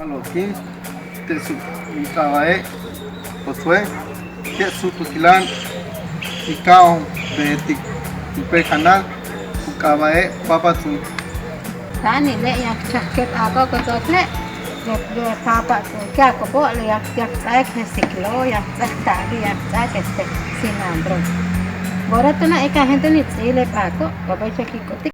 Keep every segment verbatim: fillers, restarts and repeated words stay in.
Alo'okin, te' suut in k'aaba'e' Josué, te' suut utiláan in ka'aj beetik jump'éel canal u k'aaba'e' Papa Tzu'un. Táan in le' yaan k chajkil p'aako' ku ts'o'okole', le paapacho'obo' le yaan k ts'áaik le siklo, yaan k ts'áaik taali', yaan k ts'áaik este cilantro. Bora túun a éeka'an gente in ts'íibil le p'aako' wa bey chak in k'utik.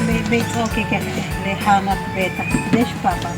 Bey, bey ts'o'okike' le jaana' beetaj, bey papa.